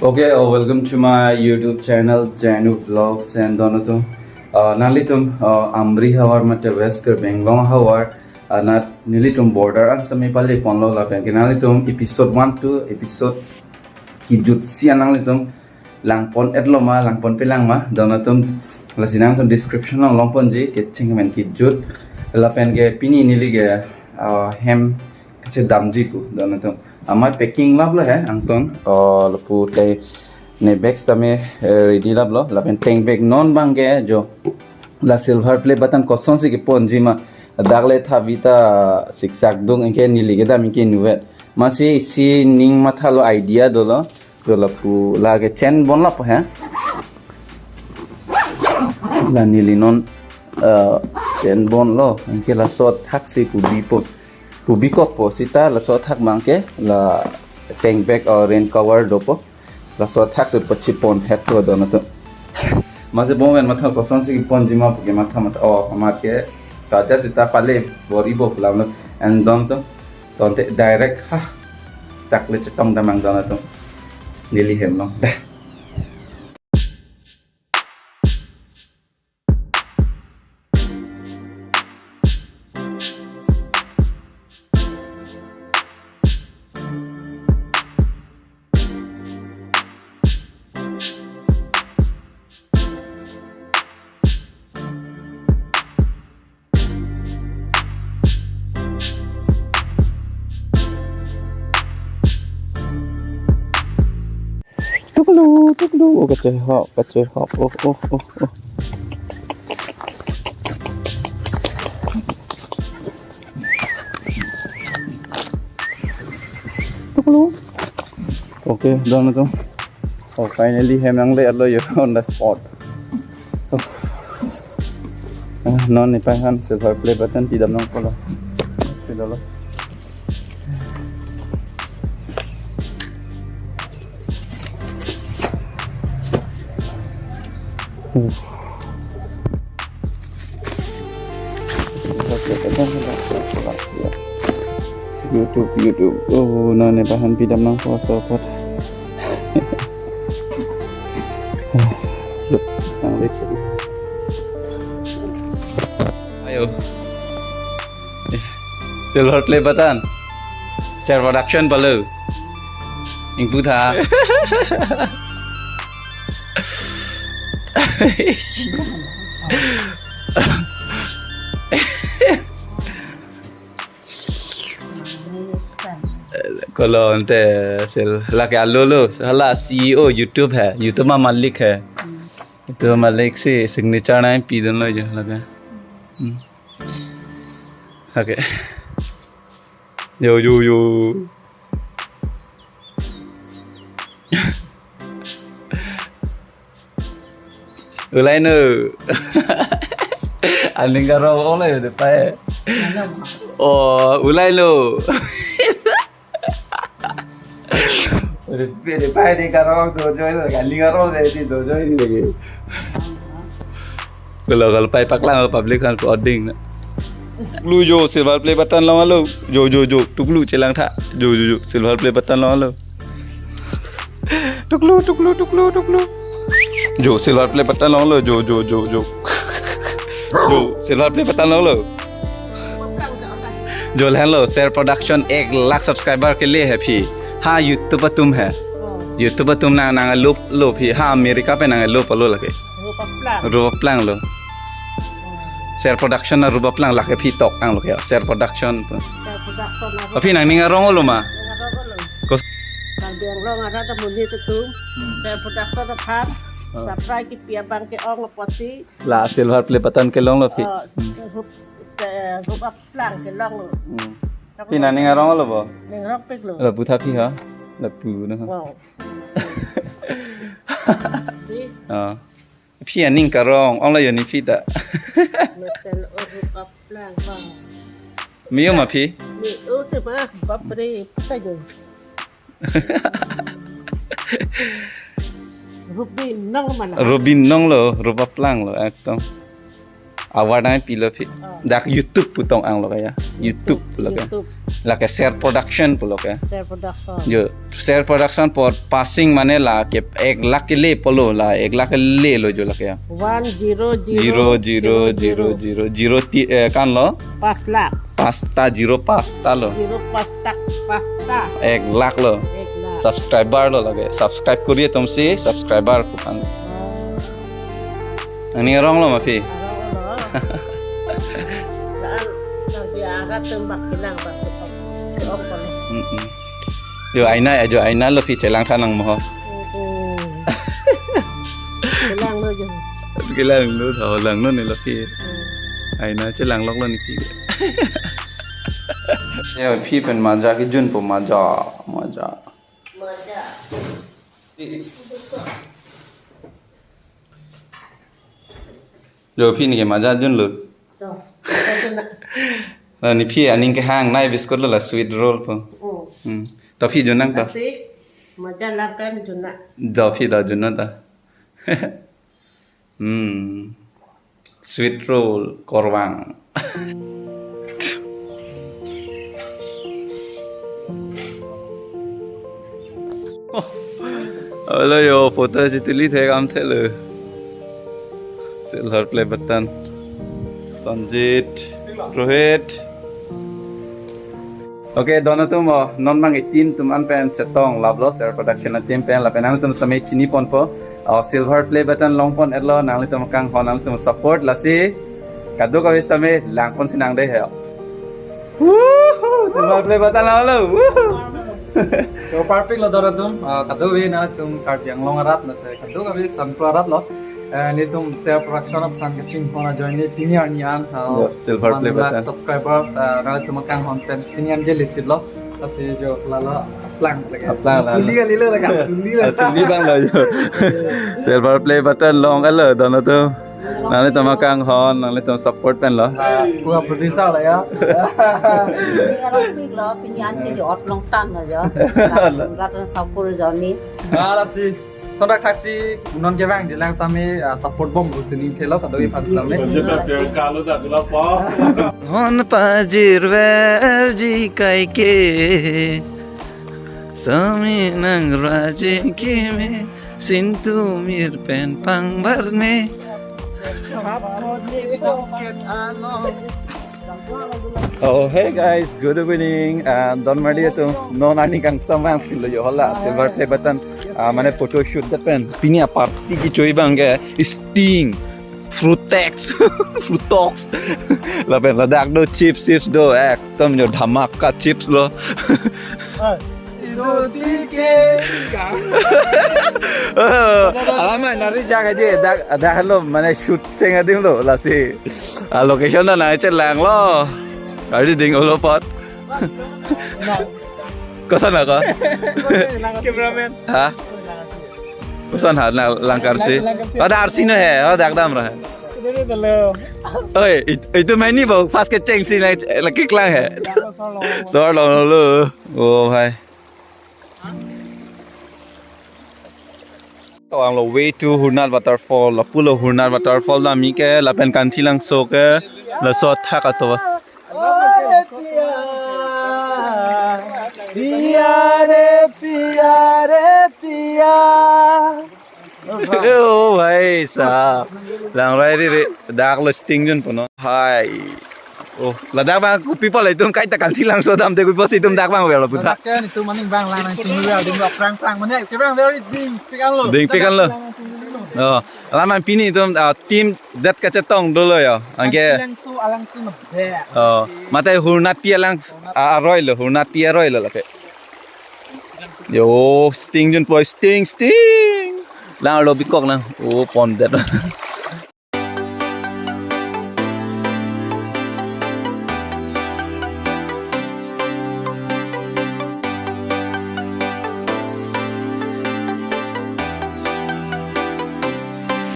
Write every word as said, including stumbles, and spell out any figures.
Okay, uh, welcome to my YouTube channel, Janu Vlogs and Donatum. Uh, nanglitum, uh, Amri havar mate West Karbi Anglong havar, uh, anat nelitum border an sami pali ponlo lapen ke nanglitum episode one to episode kijut si an nanglitum langpon-etlo ma, langponpelang ma, donatum lasi nangtum description along longponji, kecheng men kijut, lapen ke pini neli ke, uh, hem kachedamji pu, donatum. Amat packing laplo he, angton. Oh, lapu te ne bag tame, eh, ready laplo, lapen tank bag non abang ke jo. La silver play button kosonsi keponji ma, dak le thabi ta siksak dung, anke neli kedam anke inutvet. Amatsi isi ning mathalo, idea dolo. Jo lapu la ke chenbon lapu he. La neli non, eh, chenbonlo, anke laso athaksi pubipo. Pubikokpo seta laso athak abang ke la tank bag or rain cover dopo. Laso athaksi pachipon-etlo donatum. Amatsi bon pen matha kosonsi ponji ma pu ke matha matha. Oh, amat ke raja seta pale bor-ipo pu lamlo. And donatum, tangte direct ha, dak le chetongdam nang donatum. Neli hem along. Dah. Tuklu, tuklu. Oh, kachehok, kachehok. Oh, oh, oh, oh. Tuklu. Okay, donatum. Oh, finally, hem nangle-etlo yo on the spot. Oh. Ah, non nepei aphan silver play button pidam nangpo lo. Pidolo. Uh. YouTube, YouTube. Oh, non nepei aphan pidam nangpo so apot. Ayo. Silver play button. Share production palo. Ingpu tha. Kolo ante sil lake alo lo, hala C E O YouTube hai, YouTube ma malik hai. Hmm. YouTube malik si signature nangpidunlo jo lake. Hmm. Okay. Yo, yo, yo. Ulai no. Aning karong ulai de pai. Ano? Oh, ulai no. Ode pai de karong dojoi lo, aning karong de dojoi ni lagi. Kalau kalau pai paklang public aphan pu oding na. Tuklu jo silver play button longlo. Jo jo jo tuklu chelang tha. Jo jo jo silver play button longlo. Tuklu, tuklu, tuklu, tuklu. Jo, silver play button longlo. Jo, jo, jo, jo. Jo, silver play button longlo. Jo, lahenlo, Share Production ek lakh subscriber ke liye hai phi. Ha, YouTube atum hai. YouTube atum nang, nanglup lo phi. Ha, America pen nanglup lo lake. Rup aplang. Rup aplang lo. Share Production na rup aplang lake phi tok ang lo ke. Share Production. Share Production na rup. Aphi nangning arong lo ma? Nang arong lo. Kos- Karbi Anglong arat amonit atum. Hmm. Share Production aphan. Oh. Subscribe kipi abang ke-ong apotsi. La silver play button kelong lo phi. Oh, hmm. Rup, eh, rup aplang kelong lo. Hmm. Phi nangning arong lo bo? Ning arongpik lo. Lapu tha phi ha? Lapu na ha. Wow. Phi? Ah. Phi aning karong, ong la yo ni phi ta. Metel o rup aplang bang. Miyo ma phi? Mi o te ba, bapre, pata jo. Rup binong mana? Rup binong lo, rup aplang lo, ekdom. Award nangpilo phi. Oh. Dak YouTube pu tong-anglo ke ya. YouTube pulo ke. YouTube. Lake Ser Production pulo ke. Ser Production. Jo, Ser Production apot passing mane lake ek lakh kele pulo, la ek lakh kele lo jo lake ya. One zero zero zero zero zero zero ti, eh, kan lo? Pas lakh. Pas ta, zero pas ta lo. Zero pas ta, pas ta. Ek lakh lo. Ek lakh. Subscriber lo lake. Subscribe kori atum si subscriber pu kan. Oh. Nangning arong lo ma phi? Arong lo. Laan, nang di arat tuh mak kilang bak tuh. Arong lo. Mm-mm. Jo aina, jo aina lo phi chelang tha nang mo. Mm-mm. Kilang lo jo. Kilang lo, tha lang lo ne lo phi. Mm. Aina chelang lok lo ne phi. Ya phi pen maja kejun po, maja, maja. Maja. Jo phi ne ke maja junlo. To, maja junlo. La ne phi aning kehang nai biscuit lo la Sweet Roll po. Mm. Hmm. To phi jun nang to. Lasi, maja lapen junlo. Jo phi do junlo to. Hmm. Sweet Roll, Korwang. Alo yo, photo si tuli the kam the lo. Silver play button. Sanjit, Rohit. Okay, don atum, oh, non bang e-team atum an pen chetong lap lo, Ser Production a-team pen, lapen nangtum sitame chini ponpo. Oh, silver play button long pon-etlo, nanglitum kanghon, nanglitum support, lasi kadokave sitame lang pon sinang dei he. Woohoo! Silver play button lo lo. Woohoo! So, perfect lo don atum, ah, kadokave nangtum Karbi Anglong arat, mate kadokave Sangpur arat lo. Eh, nelitum Ser Production aphan kachingthon ajoine pini arni an, ah, yo, silver play one lakh button. Subscribers, ah, nangtum kanghon pen pini an gele chit lo. Lasi jo lalo aplang lagi. Aplang lalo. Suli kali lo lagi, suli lagi. Ah, suli bang lo jo. Silver play button long kali lo, don atum. Nanglitum kanghon, nanglitum support pen lo. Ah, kua producer lo ya. Pini arong pik lo, pini an ke jo ot long tan lo jo. Rat Sangpur ajoine. Ah, lasi. Sondak thaksi non kevang jilang tame, ah, support bom pusi ning thelo kadokave aphan sitame. Sanjay ta piang kalo dak gula pa. Hon pajirverji kaike. Sami nang rajin keme, sintu mir pen pangbarme. Oh, hey guys, good evening. Ah, don marli atum, non ani kangsamang pilo jo hala, silver play button. Ah, mane photo shoot det pen. Pini a-party kechoi bang ke, Sting, Frutex, Frutox. Lapen ladak do chips, chips do, ekdom jo dhamaka chips lo. Alamai nari jaga je, dak, dak lo, mane shoot cheng adim lo, lasi. Ah, location na nangchelanglo. Ari ding olo pot. Koson ako? Cameraman. Ha? Koson ha, na langkarsi? Pada arsi no he, oh, dak dam ra. Oi, it-, itu main ni bang, pas kecheng si na, lagi klang he. Sor long lo. Oh, hai. To ang lo way to Hurnal Waterfall, lapulo Hurnal Waterfall dam ke, lapen Kanchilangso ke, laso thak ato. Piya re, piya re, piya. Oh, bhai sahab. Lang rai ri ri, dak lo Sting jun punon. Hai. Oh, ladak bang kopi pala itum kaita Kanchilangso dam te kopi pusi itum dak bang ver lo puta. Ladak ke itum maning bang lang nangchingver ding lo prang prang mane ke bang ver ding pikan lo. Ding pikan lo. Oh, alam pini itum, ah, team det kachetong dolo ya. Anke. Alangso, alangso na ber. Oh, mate Hurnatpi alang, ah, aroi lo, Hurnatpi aroi lo lape. Yo, Sting jun poi, Sting, Sting. Lang lo bikok lang. Oh, pondet.